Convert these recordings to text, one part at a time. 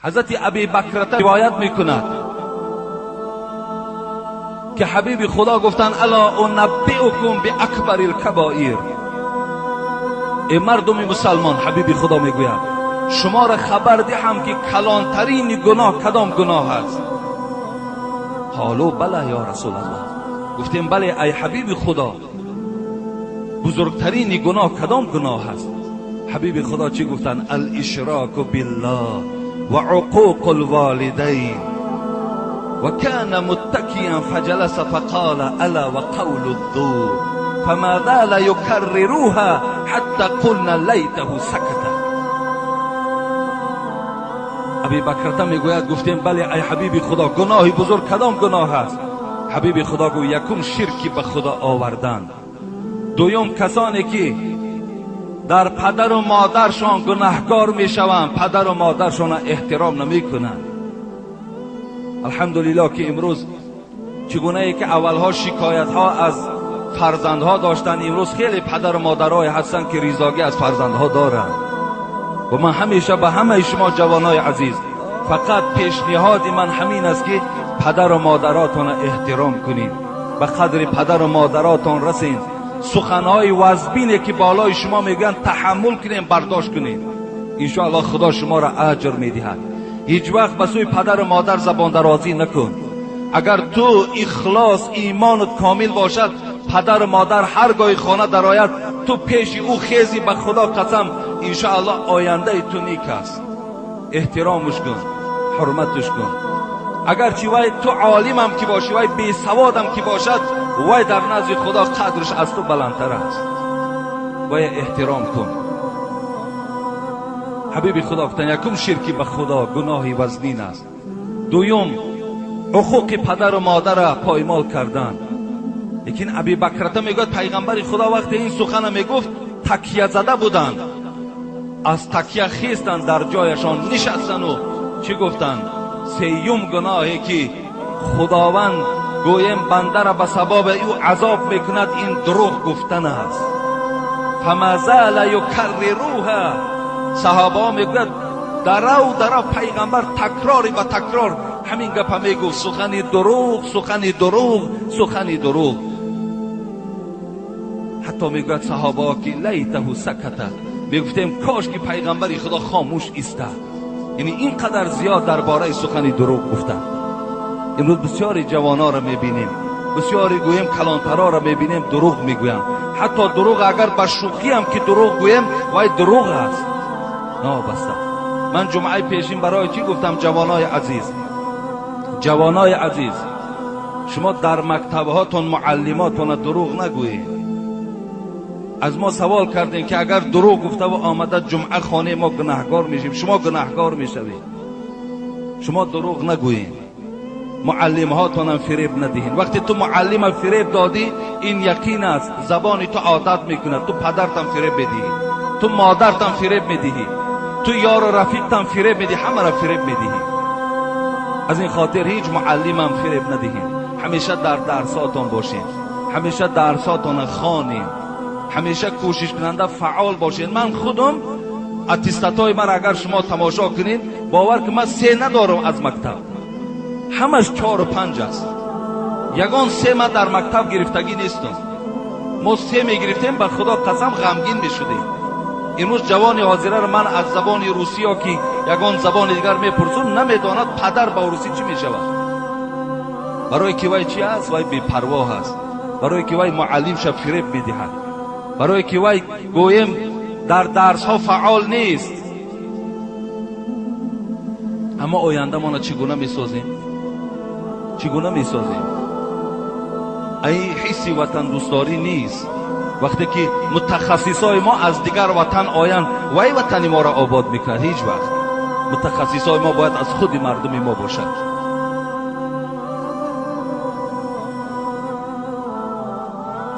ҳазрати Аби Бакрата ривоят мекунад ки ҳабиби Худо гуфтанд: ألا أنبئكم بأكبر الكبائر. Эй мардуми мусалмон, ҳабиби Худо мегӯяд, шуморо хабар диҳам ки калонтарини гуноҳ кадом гуноҳ аст? قالوا بلى يا رسول الله. Гуфтем: бале, ай ҳабиби Худо, бузургтарини гуноҳ кадом гуноҳ аст? Ҳабиби Худо чӣ гуфтанд? الإشراك بالله وعقوق الوالدين. وكان متكئا فجلس فقال: ألا وقول الزور. فما زال يكررها حتى قلنا ليته سكت. Аби Бакрата мегӯяд, гуфтем: бале, ай ҳабиби Худо, гуноҳи бузург кадом гуноҳ аст? Ҳабиби Худо гӯ: якум, ширки ба Худо овардан, дуюм, касоне ки дар падару модаршон гунаҳкор мешаванд, падару модаршонро эҳтиром намекунанд. Алҳамдулиллоҳ, ки имрӯз чӣ гунае ки аввалҳо шикоятҳо аз фарзандҳо доштанд, имрӯз хеле падару модарое ҳастанд, ки ризогӣ аз фарзандҳо доранд. Ва ман ҳамеша ба ҳамаи шумо ҷавонои азиз фақат пешниҳоди ман ҳамин аст, ки падару модаротонро эҳтиром кунед, ба қадри падару модаротон расед, суханҳои вазбине ки болои шумо мегӯянд, таҳаммул кунем, бардошт кунед. Иншоаллоҳ, Худо шуморо аҷр медиҳад. Ҳеҷ вақт ба сӯи падару модар забондарозӣ накун. Агар ту ихлос, имонат комил бошад, падару модар ҳар гоҳи хона дарояд, ту пеши ӯ хези, ба Худо қасам, иншоаллоҳ, ояндаи ту нек аст. Эҳтиромаш кун, ҳурматаш кун. Агарчи вай ту олимам ки бошӣ, вай бесаводам ки бошад, вай дар назди Худо қадраш аз ту баландтар аст. Вай эҳтиром кун. Ҳабиби Худо гуфтанд: якум, ширки ба Худо гуноҳи вазнин аст, дуюм, ҳуқуқи падару модарра поймол кардан. Лекин Аби Бакрата мегӯяд, пайғамбари Худо вақте ин сухана мегуфт, такя зада буданд, аз такя хестанд, дар ҷояшон нишастану чӣ гуфтанд? Сеюм гуноҳе ки Худованд, гӯем, бандара ба сабаби ӯ азоб мекунад, ин дурӯғ гуфтан аст. فما زال يكررها. Саҳобаҳо мегӯяд, дарав дарав пайғамбар такрори ба такрор ҳамин гапа мегуфт: сухани дурӯғ, сухани дурӯғ, сухани дурӯғ. Ҳатто мегӯяд саҳобаҳо ки ليته سكت, мегуфтем, кош ки пайғамбари Худо хомӯш истад. Яъне ин қадар зиёд дар бораи сухани дурӯғ гуфтанд. Имрӯз бисёри ҷавонҳоро мебинем, бисёри, гӯем, калонтароро мебинем, дурӯғ мегӯянд. Ҳатто дурӯғ агар ба шӯхиам ки дурӯғ гӯем, вай дурӯғ аст. Нобаста ман ҷумъаи пешин барои чӣ гуфтам: ҷавонои азиз, ҷавонои азиз, шумо дар мактабҳотон муаллимотона дурӯғ нагӯед. Аз мо савол кардем, ки агар дурӯғ гуфтаву омада ҷумъа хонаи мо, гунаҳгор мешем, шумо гунаҳгор мешавед. Шумо дурӯғ нагӯед, муаллимҳотонам фиреб надиҳед. Вақте ту муаллима фиреб додӣ, ин яқин аст, забони ту одат мекунад, ту падартам фиреб медиҳӣ, ту модартам фиреб медиҳӣ, ту ёру рафиқтам фиреб медиҳӣ, ҳамаро фиреб медиҳӣ. Аз ин хотир ҳеҷ муаллимам фиреб надиҳед. Ҳамеша дар дарсотон бошед, ҳамеша дарсотона хонед, ҳамеша кӯшишкунанда, фаъол бошед. Ман худам аттестатҳои ман агар шумо тамошо кунед, бовар ки ман се надорам аз мактаб, ҳамаш чору панҷ аст. Ягон се ман дар мактаб гирифтагӣ нестам. Мо се мегирифтем, ба Худо қасам, ғамгин мешудем. Имрӯз ҷавони ҳозираро ман аз забони русӣ ё ки ягон забони дигар мепурсум, намедонад падар ба русӣ чӣ мешавад. Барое ки вай чи аст? Вай бепарвоҳ аст. Барое ки вай муаллимша фиреб медиҳад, барое ки вай, гӯем, дар дарсҳо фаъол нест. Аммо ояндамона чӣ гуна месозем? Чӣ гуна месозем? Ай ҳисси ватандӯстдорӣ нест. Вақте ки мутахассисои мо аз дигар ватан оянд, вай ватани моро обод мекунад? Ҳеҷ вақт. Мутахассисои мо бояд аз худи мардуми мо бошад.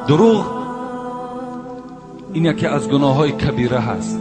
Дурӯғ ин яке аз гуноҳҳои кабира ҳаст.